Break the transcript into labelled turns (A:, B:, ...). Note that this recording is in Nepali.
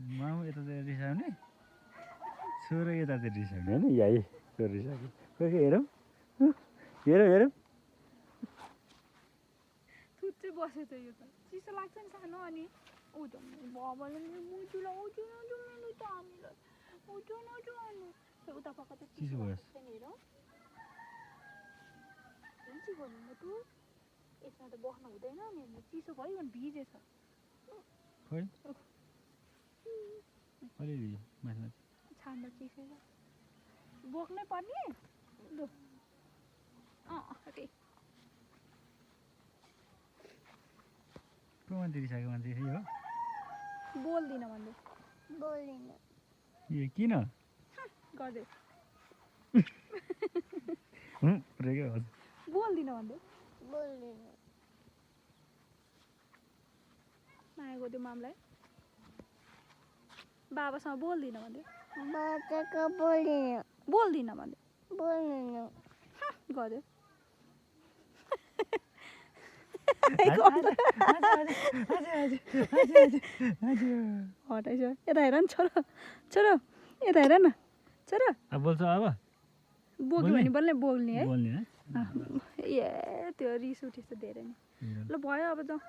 A: मामु यतातिर रिसाउने छोरो यतातिर रिसाउने होइन यही छोरो रिसाएको खोइ हेरौँ हेरौँ
B: थुच्चै बस्यो त यो त चिसो लाग्छ नि सानो अनि बाबाले मुजुलाई मेरो त हामीलाई उता पक्का त
A: चिसो भयो
B: हेरौँ चिसो भन्नु तँ यसमा त बस्नु हुँदैन नि चिसो भयो भिजेछ
A: खोइ अलिअलि माथि
B: छान्दा चिसो बोक्नै पर्ने लु
A: को मान्छे रिसाएको मान्छे यही हो
B: बोल्दिन भन्दै बोल्दिन
A: ए किन
B: गर्दै
A: पुरै हजुर
B: बोल्दिन भन्दै बोल्दिन माया गरिदियो मामलाई बाबासँग बोल्दिन भन्दै बोल्दिन भन्दै गर्दै हटाइछ यता हेर नि छोरो छोरो यता हेर न छोरो
A: अब बोल्छ अब
B: बोक्यो भने बल्ल बोल्ने है
A: बोल्ने
B: ए त्यो रिस उठेछ धेरै नै ल भयो अब जाउँ